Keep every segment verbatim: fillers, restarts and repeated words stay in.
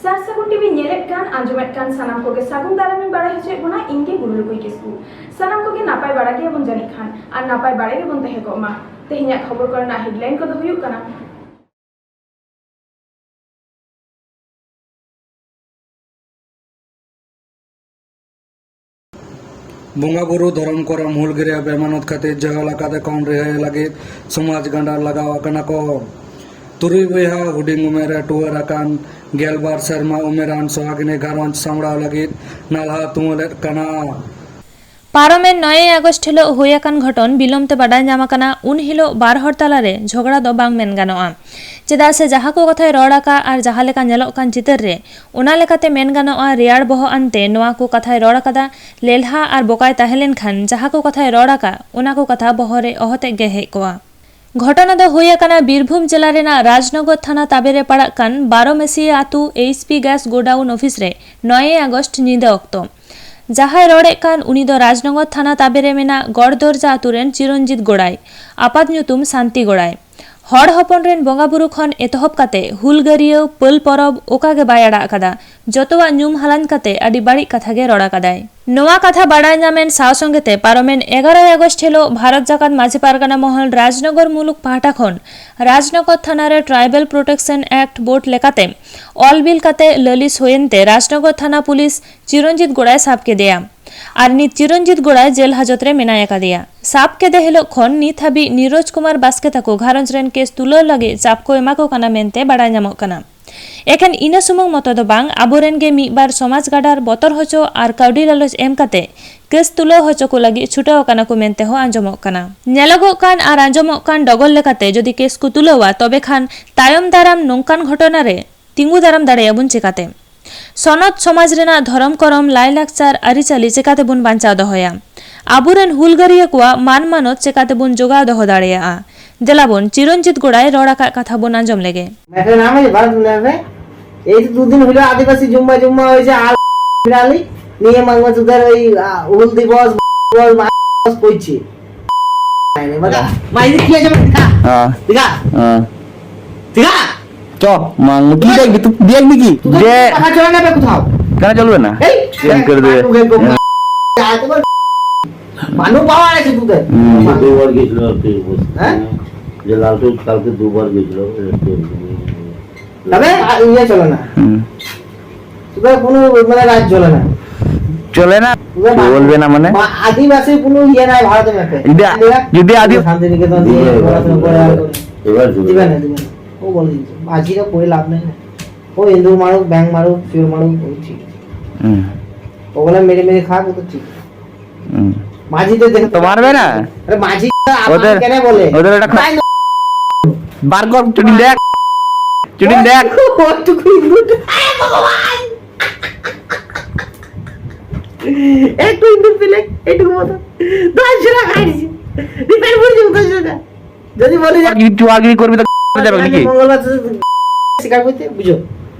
ᱥᱟᱨ ᱥᱟᱹᱜᱩᱱ ᱴᱤᱵᱷᱤ ᱧᱮᱞᱮᱫ ᱠᱟᱱ, ᱟᱸᱡᱚᱢᱮᱫ ᱠᱟᱱ ᱥᱟᱱᱟᱢ ᱠᱚᱜᱮ ᱥᱟᱹᱜᱩᱱ ᱫᱟᱨᱟᱢ ᱤᱧ ᱵᱟᱲᱟᱭ ᱦᱚᱪᱚᱭᱮᱫ ᱵᱚᱱᱟ, ᱤᱧ ᱜᱮ ᱜᱩᱨᱩ ᱞᱩᱠᱩᱭ ᱠᱤᱥᱠᱩ᱾ ᱥᱟᱱᱟᱢ ᱠᱚᱜᱮ ᱱᱟᱯᱟᱭ ᱵᱟᱲᱟ ᱜᱮᱭᱟᱵᱚᱱ ᱡᱟᱹᱱᱤᱡ ᱠᱷᱟᱱ, ᱟᱨ ᱱᱟᱯᱟᱭ ᱵᱟᱲᱟ ᱜᱮᱵᱚᱱ ᱛᱟᱦᱮᱸ ᱠᱚᱜ ᱢᱟ᱾ ᱛᱮᱦᱮᱧᱟᱜ ᱠᱷᱚᱵᱚᱨ ᱠᱚᱨᱮᱱᱟᱜ headline ᱠᱚᱫᱚ ᱦᱩᱭᱩᱜ ᱠᱟᱱᱟ᱾ ᱵᱚᱸᱜᱟ ᱵᱩᱨᱩ ᱫᱷᱚᱨᱚᱢ ᱠᱚᱨᱚᱢ ᱦᱩᱞᱜᱟᱹᱨᱤᱭᱟᱹ ᱵᱮᱢᱟᱱᱚᱛ ᱠᱷᱟᱹᱛᱤᱨ ᱡᱮᱦᱚᱞ ᱟᱠᱟᱫ ᱠᱷᱚᱱ ᱨᱤᱦᱟᱹᱭ ᱞᱟᱹᱜᱤᱫ ᱥᱚᱢᱟᱡᱽ ᱜᱟᱸᱰᱟᱨ ᱞᱟᱜᱟᱣ ᱟᱠᱟᱱᱟ ᱠᱚ᱾ ᱛᱩᱨᱩᱭ ᱵᱚᱭᱦᱟ ᱦᱩᱰᱤᱧ ᱩᱢᱮᱨ ᱨᱮ ᱴᱩᱣᱟᱹᱨ ᱟᱠᱟᱱ ᱜᱮᱞᱵᱟᱨ ᱥᱮᱨᱢᱟ ᱩᱢᱮᱨᱟᱱ ᱥᱚᱦᱟᱜᱤᱱᱤ ᱜᱷᱟᱨᱚᱸᱡᱽ ᱥᱟᱢᱵᱲᱟᱣ ᱞᱟᱹᱜᱤᱫ ᱱᱟᱞᱦᱟ ᱛᱩᱢᱟᱹᱞᱮᱫ ᱠᱟᱱᱟ᱾ ᱯᱟᱨᱚᱢᱮᱱ ᱱᱚᱭᱮᱭ ᱟᱜᱚᱥᱴ ᱦᱤᱞᱚᱜ ᱦᱩᱭ ᱟᱠᱟᱱ ᱜᱷᱚᱴᱚᱱ ᱵᱤᱞᱚᱢ ᱛᱮ ᱵᱟᱰᱟᱭ ᱧᱟᱢ ᱟᱠᱟᱱᱟ᱾ ᱩᱱ ᱦᱤᱞᱚᱜ ᱵᱟᱨ ᱦᱚᱲ ᱛᱟᱞᱟᱨᱮ ᱡᱷᱚᱜᱽᱲᱟ ᱫᱚ ᱵᱟᱝ ᱢᱮᱱ ᱜᱟᱱᱚᱜᱼᱟ, ᱪᱮᱫᱟᱜ ᱥᱮ ᱡᱟᱦᱟᱸ ᱠᱚ ᱠᱟᱛᱷᱟᱭ ᱨᱚᱲ ᱟᱠᱟᱫ ᱟᱨ ᱡᱟᱦᱟᱸ ᱞᱮᱠᱟ ᱧᱮᱞᱚᱜ ᱠᱟᱱ ᱪᱤᱛᱟᱹᱨ ᱨᱮ, ᱚᱱᱟ ᱞᱮᱠᱟᱛᱮ ᱢᱮᱱ ᱜᱟᱱᱚᱜᱼᱟ, ᱨᱮᱭᱟᱲ ᱵᱚᱦᱚᱜ ᱟᱱᱛᱮ ᱱᱚᱣᱟ ᱠᱚ ᱠᱟᱛᱷᱟᱭ ᱨᱚᱲ ᱟᱠᱟᱫᱟ᱾ ᱞᱮᱞᱦᱟ ᱟᱨ ᱵᱚᱠᱟᱭ ᱛᱟᱦᱮᱸ ᱞᱮᱱᱠᱷᱟᱱ ᱡᱟᱦᱟᱸ ᱠᱚ ᱠᱟᱛᱷᱟᱭ ᱨᱚᱲ ᱟᱠᱟᱫ, ᱚᱱᱟ ᱠᱚ ᱠᱟᱛᱷᱟ ᱵᱚᱦᱚᱜ ᱨᱮ ᱚᱦᱚᱛᱮᱫ ᱜᱮ ᱦᱮᱡ ᱠᱚᱜᱼᱟ᱾ ᱜᱷᱚᱴᱚᱱᱟ ᱫᱚ ᱦᱩᱭ ᱟᱠᱟᱱᱟ ᱵᱤᱨᱵᱷᱩᱢ ᱡᱮᱞᱟ ᱨᱮᱱᱟᱜ ᱨᱟᱡᱽᱱᱚᱜᱚᱨ ᱛᱷᱟᱱᱟ ᱛᱟᱵᱮ ᱨᱮ ᱯᱟᱲᱟᱜ ᱠᱟᱱ ᱵᱟᱨᱚᱢᱮᱥᱤᱭᱟ ᱟᱹᱛᱩ H P gas godown office ᱨᱮ ᱱᱚᱭᱮᱭ ᱟᱜᱚᱥᱴ ᱧᱤᱫᱟᱹ ᱚᱠᱛᱚ᱾ ᱡᱟᱦᱟᱸᱭ ᱨᱚᱲᱮᱫ ᱠᱟᱱ, ᱩᱱᱤ ᱫᱚ ᱨᱟᱡᱽᱱᱚᱜᱚᱨ ᱛᱷᱟᱱᱟ ᱛᱟᱵᱮ ᱨᱮ ᱢᱮᱱᱟᱜ ᱜᱚᱲᱫᱚᱨᱡᱟ ᱟᱹᱛᱩ ᱨᱮᱱ ᱪᱤᱨᱚᱱᱡᱤᱛ ᱜᱚᱲᱟᱭ, ᱟᱯᱟᱛ ᱧᱩᱛᱩᱢ ᱥᱟᱱᱛᱤ ᱜᱚᱲᱟᱭ᱾ ᱦᱚᱲ ᱦᱚᱯᱚᱱ ᱨᱮᱱ ᱵᱚᱸᱜᱟ ᱵᱩᱨᱩ ᱠᱷᱚᱱ ᱮᱛᱚᱦᱚᱵ ᱠᱟᱛᱮ ᱦᱩᱞᱜᱟᱹᱨᱤᱭᱟᱹ, ᱯᱟᱹᱞ ᱯᱚᱨᱚᱵᱽ ᱚᱠᱟ ᱜᱮ ᱵᱟᱭ ᱟᱲᱟᱜ ᱟᱠᱟᱫᱟ᱾ ᱡᱚᱛᱚᱣᱟᱜ ᱧᱩᱢ ᱦᱟᱞᱟᱧ ᱠᱟᱛᱮ ᱟᱹᱰᱤ ᱵᱟᱹᱲᱤᱡ ᱠᱟᱛᱷᱟ ᱜᱮ ᱨᱚᱲ ᱟᱠᱟᱫᱟᱭ᱾ ᱱᱚᱣᱟ ᱠᱟᱛᱷᱟ ᱵᱟᱲᱟᱭ ᱧᱟᱢᱮᱱ ᱥᱟᱶ ᱥᱚᱸᱜᱮ ᱛᱮ ᱯᱟᱨᱚᱢᱮᱱ ᱮᱜᱟᱨᱚᱭ ᱟᱜᱚᱥᱴ ᱦᱤᱞᱚᱜ ᱵᱷᱟᱨᱚᱛ ᱡᱟᱠᱟᱛ ᱢᱟᱹᱡᱷᱤ ᱯᱟᱨᱜᱟᱱᱟ ᱢᱚᱦᱚᱞ ᱨᱟᱡᱽᱱᱚᱜᱚᱨ ᱢᱩᱞᱩᱠ ᱯᱟᱦᱴᱟ ᱠᱷᱚᱱ ᱨᱟᱡᱽᱱᱚᱜᱚᱨ ᱛᱷᱟᱱᱟ ᱨᱮ Tribal Protection Act ᱵᱳᱨᱰ ᱞᱮᱠᱟᱛᱮ ᱚᱞ ᱵᱤᱞ ᱠᱟᱛᱮ ᱞᱟᱹᱞᱤᱥ ᱦᱩᱭᱮᱱ ᱛᱮ ᱨᱟᱡᱽᱱᱚᱜᱚᱨ ᱛᱷᱟᱱᱟ ᱯᱩᱞᱤᱥ ᱪᱤᱨᱚᱱᱡᱤᱛ ᱜᱚᱲᱟᱭ ᱥᱟᱵ ᱠᱮᱫᱮᱭᱟ᱾ ᱟᱨ ᱱᱤᱛ ᱪᱤᱨᱚᱱᱡᱤᱛ ᱜᱚᱲᱟᱭ ᱡᱮᱞ ᱦᱟᱡᱚᱛ ᱨᱮ ᱢᱮᱱᱟᱭ ᱟᱠᱟᱫᱮᱭᱟ᱾ ᱥᱟᱵ ᱠᱮᱫᱮ ᱦᱤᱞᱚᱜ ᱠᱷᱚᱱ ᱱᱤᱛ ᱦᱟᱹᱵᱤᱡ ᱱᱤᱨᱚᱡᱽ ᱠᱩᱢᱟᱨ ᱵᱟᱥᱠᱮ ᱛᱟᱠᱚ ᱜᱷᱟᱨᱚᱸᱡᱽ ᱨᱮᱱ ᱠᱮᱥ ᱛᱩᱞᱟᱹᱣ ᱞᱟᱹᱜᱤᱫ ᱪᱟᱯ ᱠᱚ ᱮᱢᱟ ᱠᱚ ᱠᱟᱱᱟ ᱢᱮᱱᱛᱮ ᱵᱟᱲᱟᱭ ᱧᱟᱢᱚᱜ ᱠᱟᱱᱟ᱾ ᱮᱠᱷᱮᱱ ᱤᱱᱟᱹ ᱥᱩᱢᱩᱝ ᱢᱚᱛᱚ ᱫᱚ ᱵᱟᱝ, ᱟᱵᱚᱨᱮᱱ ᱜᱮ ᱢᱤᱫ ᱵᱟᱨ ᱥᱚᱢᱟᱡᱽ ᱜᱟᱰᱟᱨ ᱵᱚᱛᱚᱨ ᱦᱚᱪᱚ ᱟᱨ ᱠᱟᱹᱣᱰᱤ ᱞᱟᱞᱚᱪ ᱮᱢ ᱠᱟᱛᱮ ᱠᱮᱥ ᱛᱩᱞᱟᱹᱣ ᱦᱚᱪᱚ ᱠᱚ ᱞᱟᱹᱜᱤᱫ ᱪᱷᱩᱴᱟᱹᱣ ᱟᱠᱟᱱᱟ ᱠᱚ ᱢᱮᱱᱛᱮ ᱦᱚᱸ ᱟᱸᱡᱚᱢᱚᱜ ᱠᱟᱱᱟ᱾ ᱧᱮᱞᱚᱜᱚᱜ ᱠᱟᱱ ᱟᱨ ᱟᱸᱡᱚᱢᱚᱜ ᱠᱟᱱ ᱰᱚᱜᱚᱨ ᱞᱮᱠᱟᱛᱮ ᱡᱩᱫᱤ ᱠᱮᱥ ᱠᱚ ᱛᱩᱞᱟᱹᱣᱟ, ᱛᱚᱵᱮ ᱠᱷᱟᱱ ᱛᱟᱭᱚᱢ ᱫᱟᱨᱟᱢ ᱱᱚᱝᱠᱟᱱ ᱜᱷᱚᱴᱚᱱᱟ ᱨᱮ ᱛᱤᱸᱜᱩ ᱫᱟᱨᱟᱢ ᱫᱟᱲᱮᱭᱟᱵᱚᱱ ᱪᱮᱠᱟᱛᱮ? ᱥᱚᱱᱚᱛ ᱥᱚᱢᱟᱡᱽ ᱨᱮᱱᱟᱜ ᱫᱷᱚᱨᱚᱢ ᱠᱚᱨᱚᱢ, ᱞᱟᱭᱞᱟᱠᱪᱟᱨ, ᱟᱹᱨᱤᱪᱟᱹᱞᱤ ᱪᱮᱠᱟᱛᱮᱵᱚᱱ ᱵᱟᱧᱪᱟᱣ ᱫᱚᱦᱚᱭᱟ? ᱟᱵᱚᱨᱮᱱ ᱦᱩᱞᱜᱟᱹᱨᱤᱭᱟᱹ ᱠᱚᱣᱟᱜ ᱢᱟᱱ ᱢᱟᱱᱚᱛ ᱪᱮᱠᱟᱛᱮᱵᱚᱱ ᱡᱚᱜᱟᱣ ᱫᱚᱦᱚ ᱫᱟᱲᱮᱭᱟᱜᱼᱟ? ᱫᱮᱞᱟᱵᱚᱱ ᱪᱤᱨᱚᱱᱡᱤᱛ ᱜᱚᱲᱟᱭ ᱨᱚᱲ ᱟᱠᱟᱫ ᱠᱟᱛᱷᱟ ᱵᱚᱱ ᱟᱸᱡᱚᱢ ᱞᱮᱜᱮ᱾ মেখে নামে বাদ নেবে। এই তো দুদিন হইলো আদিবাসী জুম্মা জুম্মা হয়েছে, আর বিড়ালি নিয়ে মাংস তোদের ওই আহ, হুল দিবস, দিবস, মা দিবস করছে। মাইরে বাবা, মাইরে কি আছে দেখা? হ্যাঁ। দেখা? হ্যাঁ। দেখা? চ, মাং, কি দেখবি? তুই দেখবি কি? তোদের যে পাখা চলে না বে কোথাও? কেন চলবে না? এই, কেন করে দেবে? মানু কে গো-, মানু পাওয়া গেছে তোদের। হুম। দুবার গেছিল আর কি। হ্যাঁ? যে লালটু কালকে দুবার গেছিল। তবে, আ, ইয়ে চলে না। হুম। তোদের কোনো, মানে, রাজ চলে না। চলে না? তোদের চলবে না মানে? মা-, আদিবাসীর কোনো ইয়ে নাই ভারতের ম্যাপে। যদি আ-, যদি আদি- শান্তিনিকেতন দিয়ে পড়াশোনা করে আর করে। এবার চলবে। দিবে না, দিবে না। ও বলে দিচ্ছে, মাঝিরা পড়ে লাভ নেই না। ও এন্দুর মারুক, ব্যাং মারুক, চোর মারুক, ওই ঠিক আছে। হুম। ওগুলা মেরে মেরে খাক, ও তো ঠিক আছে। হুম। মাঝিদের দেখে তো মারবে না? আরে মাঝি আমাকে ওদের, কেন বলে? ওদের একটা খা-, তাই না? বার কর, চুটিন দেখ। চুটিন দেখ। ওটুকু ইন্দুর। আরে ভগবান! একটু ইন্দুর পেলে, এইটুকু মতো। দশ টাকা খাইছি। রিপেয়ার করে দিব দশ টাকা। যদি বলি যে চুয়াগিরি করবি তো যাবে নাকি? মঙ্গলবার তো স্বীকার করতে, বুঝো।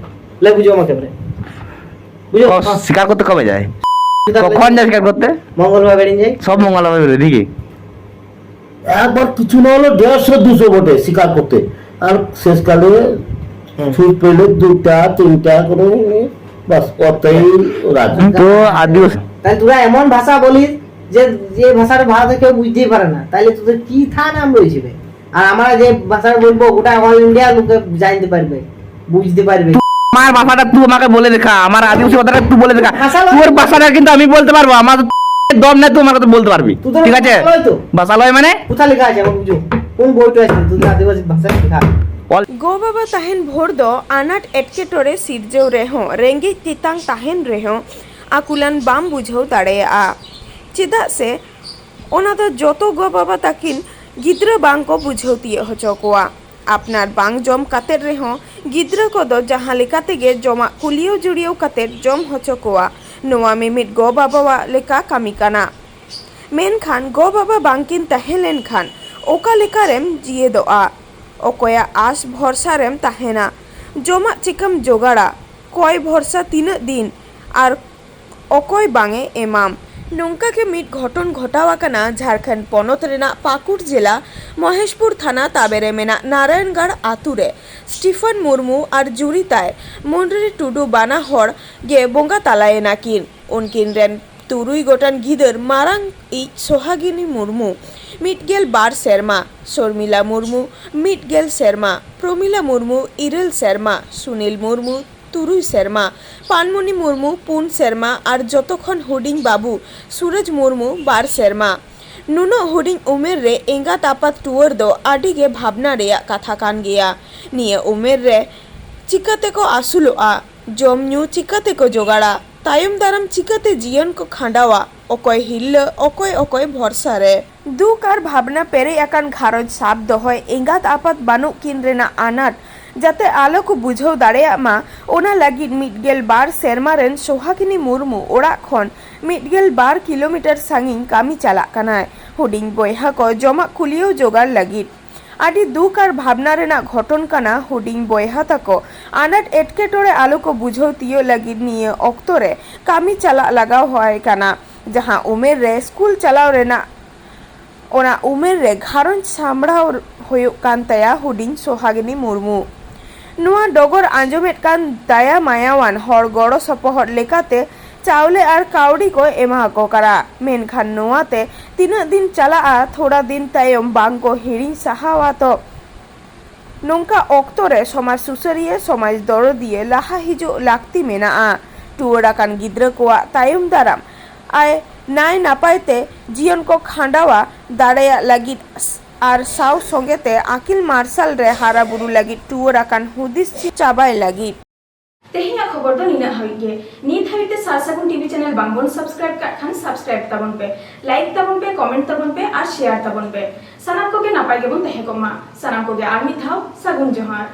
লে বুঝো আমাকে এবারে। বুঝো? ক-, স্বীকার করতে কবে যায়? কখন যায় স্বীকার করতে? মঙ্গলবার বেরিয়ে যায়। সব মঙ্গলবার বেরোয়, ঠিকই। একবার কিছু না হলো দেড়শো দুশো ভোটে স্বীকার করতে। আর শেষকালে হুম। সুযোগ পেলে দুটা, তিনটা করে, বাস, অতই রাজি। তো আদিবাসী তাহলে তোরা এমন ভাষা বলিস যে, যে ভাষাটা ভারতে কেউ বুঝতেই পারে না, তাহলে তোদের কি থা নাম রয়েছে বে? আর আমরা যে ভাষাটা বলবো, গোটা all India লোকে জানতে পারবে, বুঝতে পারবে। তুই আমার ভাষাটা তুই আমাকে বলে দেখা, আমার আদিবাসী কথাটা তুই বলে দেখা। ভাষা লয়। তোর ভাষাটা কিন্তু আমি বলতে পারবো, আমার তো দম নেই তুই আমার কথা বলতে পারবি, তোদের ঠিক আছে? ভাষা লয় তো। ভাষা লয় মানে? কোথায় লেখা আছে আমার বুঝো? কোন বইটা আছে তোদের আদিবাসী ভাষা লেখা? Go Baba ᱛᱟᱦᱮᱱ ᱵᱷᱳᱨ ᱫᱚ ᱟᱱᱟᱴ ᱮᱴᱠᱮᱴᱚᱬᱮ ᱥᱤᱨᱡᱟᱹᱣ ᱨᱮᱦᱚᱸ, ᱨᱮᱸᱜᱮᱡ ᱛᱮᱛᱟᱝ ᱛᱟᱦᱮᱱ ᱨᱮᱦᱚᱸ, ᱟᱹᱠᱩᱞᱟᱱ ᱵᱟᱢ ᱵᱩᱡᱷᱟᱹᱣ ᱫᱟᱲᱮᱭᱟᱜᱼᱟ᱾ ᱪᱮᱫᱟᱜ ᱥᱮ ᱚᱱᱟ ᱫᱚ ᱡᱚᱛᱚ ᱜᱚ ᱵᱟᱵᱟ ᱛᱟᱹᱠᱤᱱ ᱜᱤᱫᱽᱨᱟᱹ ᱵᱟᱝ ᱠᱚ ᱵᱩᱡᱷᱟᱹᱣ ᱛᱤᱭᱳᱜ ᱦᱚᱪᱚ ᱠᱚᱣᱟ᱾ ᱟᱯᱱᱟᱨ ᱵᱟᱝ ᱡᱚᱢ ᱠᱟᱛᱮᱫ ᱨᱮᱦᱚᱸ ᱜᱤᱫᱽᱨᱟᱹ ᱠᱚᱫᱚ ᱡᱟᱦᱟᱸ ᱞᱮᱠᱟ ᱛᱮᱜᱮ ᱡᱚᱢᱟᱜ ᱠᱩᱞᱤᱭᱟᱹᱣ ᱡᱩᱲᱤᱭᱟᱹᱣ ᱠᱟᱛᱮᱫ ᱡᱚᱢ ᱦᱚᱪᱚ ᱠᱚᱣᱟ, ᱱᱚᱣᱟ ᱢᱤᱢᱤᱫ ᱜᱚ ᱵᱟᱵᱟᱣᱟᱜ ᱞᱮᱠᱟ ᱠᱟᱹᱢᱤ ᱠᱟᱱᱟ᱾ ᱢᱮᱱᱠᱷᱟᱱ ᱜᱚ ᱵᱟᱵᱟ ᱵᱟᱝᱠᱤᱱ ᱛᱟᱦᱮᱸ ᱞᱮᱱᱠᱷᱟᱱ ᱚᱠᱟ ᱞᱮᱠᱟᱨᱮᱢ ᱡᱤᱭᱮᱫᱚᱜᱼᱟ? ᱚᱠᱚᱭᱟᱜ ᱟᱥ ᱵᱷᱚᱨᱥᱟ ᱨᱮᱢ ᱛᱟᱦᱮᱱᱟ? ᱡᱚᱢᱟᱜ ᱪᱤᱠᱟᱹᱢ ᱡᱚᱜᱟᱲᱟ? ᱠᱚᱭ ᱵᱷᱚᱨᱥᱟ ᱛᱤᱱᱟᱹᱜ ᱫᱤᱱ? ᱟᱨ ᱚᱠᱚᱭ ᱵᱟᱝ ᱮ ᱮᱢᱟᱢ? ᱱᱚᱝᱠᱟ ᱜᱮ ᱢᱤᱫ ᱜᱷᱚᱴᱚᱱ ᱜᱷᱚᱴᱟᱣ ᱟᱠᱟᱱᱟ ᱡᱷᱟᱲᱠᱷᱚᱸᱰ ᱯᱚᱱᱚᱛ ᱨᱮᱱᱟᱜ ᱯᱟᱠᱩᱲ ᱡᱮᱞᱟ ᱢᱚᱦᱮᱥᱯᱩᱨ ᱛᱷᱟᱱᱟ ᱛᱟᱵᱮ ᱨᱮ ᱢᱮᱱᱟᱜ ᱱᱟᱨᱟᱭᱚᱱᱜᱟᱲ ᱟᱛᱩ ᱨᱮ᱾ ᱥᱴᱤᱯᱷᱟᱱ ᱢᱩᱨᱢᱩ ᱟᱨ ᱡᱩᱨᱤ ᱛᱟᱭ ᱢᱩᱱᱰᱨᱤ ᱴᱩᱰᱩ ᱵᱟᱱᱟ ᱦᱚᱲ ᱜᱮ ᱵᱚᱸᱜᱟ ᱛᱟᱞᱟᱭᱮᱱᱟ ᱠᱤᱱ᱾ ᱩᱱᱠᱤᱱ ᱨᱮᱱ ᱛᱩᱨᱩᱭ ᱜᱚᱴᱟᱝ ᱜᱤᱫᱟᱹᱨ ᱢᱟᱨᱟᱝ ᱤᱡ ᱥᱚᱦᱟᱜᱤᱱᱤ ᱢᱩᱨᱢᱩ ᱢᱤᱫ ᱜᱮᱞ ᱵᱟᱨ ᱥᱮᱨᱢᱟ, ᱥᱚᱨᱢᱤᱞᱟ ᱢᱩᱨᱢᱩ ᱢᱤᱫ ᱜᱮᱞ ᱥᱮᱨᱢᱟ, ᱯᱨᱚᱢᱤᱞᱟ ᱢᱩᱨᱢᱩ ᱤᱨᱟᱹᱞ ᱥᱮᱨᱢᱟ, ᱥᱩᱱᱤᱞ ᱢᱩᱨᱢᱩ ᱛᱩᱨᱩᱭ ᱥᱮᱨᱢᱟ, ᱯᱟᱱᱢᱩᱱᱤ ᱢᱩᱨᱢᱩ ᱯᱩᱱ ᱥᱮᱨᱢᱟ ᱟᱨ ᱡᱚᱛᱚ ᱠᱷᱚᱱ ᱦᱩᱰᱤᱧ ᱵᱟᱹᱵᱩ ᱥᱩᱨᱚᱡᱽ ᱢᱩᱨᱢᱩ ᱵᱟᱨ ᱥᱮᱨᱢᱟ᱾ ᱱᱩᱱᱟᱹᱜ ᱦᱩᱰᱤᱧ ᱩᱢᱮᱨ ᱨᱮ ᱮᱸᱜᱟᱛ ᱟᱯᱟᱛ ᱴᱩᱣᱟᱹᱨ ᱫᱚ ᱟᱹᱰᱤ ᱜᱮ ᱵᱷᱟᱵᱽᱱᱟ ᱨᱮᱭᱟᱜ ᱠᱟᱛᱷᱟ ᱠᱟᱱ ᱜᱮᱭᱟ᱾ ᱱᱤᱭᱟᱹ ᱩᱢᱮᱨ ᱨᱮ ᱪᱤᱠᱟᱹ ᱛᱮᱠᱚ ᱟᱹᱥᱩᱞᱚᱜᱼᱟ? ᱡᱚᱢ ᱧᱩ ᱪᱤᱠᱟᱹ ᱛᱮᱠᱚ ᱡᱚᱜᱟᱲᱟ? ᱛᱟᱭᱚᱢ ᱫᱟᱨᱟᱢ ᱪᱤᱠᱟᱹ ᱛᱮ ᱡᱤᱭᱚᱱ ᱠᱚ ᱠᱷᱟᱸᱰᱟᱣᱟ? ᱚᱠᱚᱭ ᱦᱤᱨᱞᱟᱹ, ᱚᱠᱚᱭ ᱚᱠᱚᱭ ᱵᱷᱚᱨᱥᱟ ᱨᱮ? ᱫᱩᱠ ᱟᱨ ᱵᱷᱟᱵᱽᱱᱟ ᱯᱮᱨᱮᱡ ᱟᱠᱟᱱ ᱜᱷᱟᱨᱚᱸᱡᱽ ᱥᱟᱵ ᱫᱚᱦᱚᱭ ᱮᱸᱜᱟᱛ ᱟᱯᱟᱛ ᱵᱟᱹᱱᱩᱜ ᱠᱤᱱ ᱨᱮᱱᱟᱜ ᱟᱱᱟᱴ ᱡᱟᱛᱮ ᱟᱞᱚ ᱠᱚ ᱵᱩᱡᱷᱟᱹᱣ ᱫᱟᱲᱮᱭᱟᱜ ᱢᱟ, ᱚᱱᱟ ᱞᱟᱹᱜᱤᱫ ᱢᱤᱫ ᱜᱮᱞ ᱵᱟᱨ ᱥᱮᱨᱢᱟ ᱨᱮᱱ ᱥᱳᱦᱟᱜᱤᱱᱤ ᱢᱩᱨᱢᱩ ᱚᱲᱟᱜ ᱠᱷᱚᱱ ᱢᱤᱫ ᱜᱮᱞ ᱵᱟᱨ ᱠᱤᱞᱳᱢᱤᱴᱟᱨ ᱥᱟᱺᱜᱤᱧ ᱠᱟᱹᱢᱤ ᱪᱟᱞᱟᱜ ᱠᱟᱱᱟᱭ, ᱦᱩᱰᱤᱧ ᱵᱚᱭᱦᱟ ᱠᱚ ᱡᱚᱢᱟᱜ ᱠᱩᱞᱤᱭᱟᱹᱣ ᱡᱚᱜᱟᱲ ᱞᱟᱹᱜᱤᱫ᱾ ᱟᱹᱰᱤ ᱫᱩᱠ ᱟᱨ ᱵᱷᱟᱵᱽᱱᱟ ᱨᱮᱱᱟᱜ ᱜᱷᱚᱴᱚᱱ ᱠᱟᱱᱟ ᱦᱩᱰᱤᱧ ᱵᱚᱭᱦᱟ ᱛᱟᱠᱚ ᱟᱱᱟᱴ ᱮᱴᱠᱮᱴᱚᱬᱮ ᱟᱞᱚ ᱠᱚ ᱵᱩᱡᱷᱟᱹᱣ ᱛᱤᱭᱳᱜ ᱞᱟᱹᱜᱤᱫ ᱱᱤᱭᱟᱹ ᱚᱠᱛᱚ ᱨᱮ ᱠᱟᱹᱢᱤ ᱪᱟᱞᱟᱜ ᱞᱟᱜᱟᱣ ᱦᱚᱸ ᱟᱭ ᱠᱟᱱᱟ, ᱡᱟᱦᱟᱸ ᱩᱢᱮᱨ ᱨᱮ ᱥᱠᱩᱞ ᱪᱟᱞᱟᱣ ᱨᱮᱱᱟᱜ ᱚᱱᱟ ᱩᱢᱮᱨ ᱨᱮ ᱜᱷᱟᱨᱚᱸᱡᱽ ᱥᱟᱢᱵᱲᱟᱣ ᱦᱩᱭᱩᱜ ᱠᱟᱱ ᱛᱟᱭᱟ ᱦᱩᱰᱤᱧ ᱥᱳᱦᱟᱜᱤᱱᱤ ᱢᱩᱨᱢᱩ᱾ ᱱᱚᱣᱟ ᱰᱚᱜᱚᱨ ᱟᱸᱡᱚᱢᱮᱫ ᱠᱟᱱ ᱫᱟᱭᱟ ᱢᱟᱭᱟᱣᱟᱱ ᱦᱚᱲ ᱜᱚᱲᱚ ᱥᱚᱯᱚᱦᱚᱫ ᱞᱮᱠᱟᱛᱮ ᱪᱟᱣᱞᱮ ᱟᱨ ᱠᱟᱹᱣᱰᱤ ᱠᱚ ᱮᱢᱟ ᱠᱚ ᱠᱟᱱᱟ, ᱢᱮᱱᱠᱷᱟᱱ ᱱᱚᱣᱟ ᱛᱮ ᱛᱤᱱᱟᱹᱜ ᱫᱤᱱ ᱪᱟᱞᱟᱜᱼᱟ, ᱛᱷᱚᱲᱟ ᱫᱤᱱ ᱛᱟᱭᱚᱢ ᱵᱟᱝ ᱠᱚ ᱦᱤᱲᱤᱧ ᱥᱟᱦᱟᱣᱟ ᱛᱚ᱾ ᱱᱚᱝᱠᱟ ᱚᱠᱛᱚ ᱨᱮ ᱥᱚᱢᱟᱡᱽ ᱥᱩᱥᱟᱹᱨᱤᱭᱟᱹ, ᱥᱚᱢᱟᱡᱽ ᱫᱚᱨᱚᱫᱤᱭᱟᱹ ᱞᱟᱦᱟ ᱦᱤᱡᱩᱜ ᱞᱟᱹᱠᱛᱤ ᱢᱮᱱᱟᱜᱼᱟ᱾ ᱴᱩᱣᱟᱹᱨ ᱟᱠᱟᱱ ᱜᱤᱫᱽᱨᱟᱹ ᱠᱚᱣᱟᱜ ᱛᱟᱭᱚᱢ ᱫᱟᱨᱟᱢ ᱟᱭ ᱱᱟᱭ ᱱᱟᱯᱟᱭ ᱛᱮ ᱡᱤᱭᱚᱱ ᱠᱚ ᱠᱷᱟᱸᱰᱟᱣᱟ ᱫᱟᱲᱮᱭᱟᱜ ᱞᱟᱹᱜᱤᱫ ᱟᱨ ᱥᱟᱶ ᱥᱚᱸᱜᱮ ᱛᱮ ᱟᱹᱠᱤᱞ ᱢᱟᱨᱥᱟᱞ ᱨᱮ ᱦᱟᱨᱟ ᱵᱩᱨᱩ ᱞᱟᱹᱜᱤᱫ ᱴᱩᱣᱟᱹᱨ ᱟᱠᱟᱱ ᱦᱩᱫᱤᱥ ᱪᱟᱵᱟᱭ ᱞᱟᱹᱜᱤᱫ᱾ ᱛᱮᱦᱮᱧᱟᱜ ᱠᱷᱚᱵᱚᱨ ᱫᱚ ᱱᱤᱱᱟᱹᱜ ᱦᱟᱹᱵᱤᱡ ᱜᱮ᱾ ᱱᱤᱛ ᱦᱟᱹᱵᱤᱡ ᱛᱮ ᱥᱟᱨ ᱥᱟᱹᱜᱩᱱ ᱴᱤᱵᱷᱤ ᱪᱮᱱᱮᱞ ᱵᱟᱝᱵᱚᱱ ᱥᱟᱵᱥᱠᱨᱟᱭᱤᱵ ᱠᱟᱜ ᱠᱷᱟᱱ ᱥᱟᱵᱥᱠᱨᱟᱭᱤᱵ ᱛᱟᱵᱚᱱ ᱯᱮ, ᱞᱟᱭᱤᱠ ᱛᱟᱵᱚᱱ ᱯᱮ, ᱠᱚᱢᱮᱱᱴ ᱛᱟᱵᱚᱱ ᱯᱮ ᱟᱨ ᱥᱮᱭᱟᱨ ᱛᱟᱵᱚᱱ ᱯᱮ᱾ ᱥᱟᱱᱟᱢ ᱠᱚᱜᱮ ᱱᱟᱯᱟᱭ ᱜᱮᱵᱚᱱ ᱛᱟᱦᱮᱸ ᱠᱚᱜ ᱢᱟ᱾ ᱥᱟᱱᱟᱢ ᱠᱚᱜᱮ ᱟᱨ ᱢᱤᱫ ᱫᱷᱟᱣ ᱥᱟᱹᱜᱩᱱ ᱡᱚᱦᱟᱨ᱾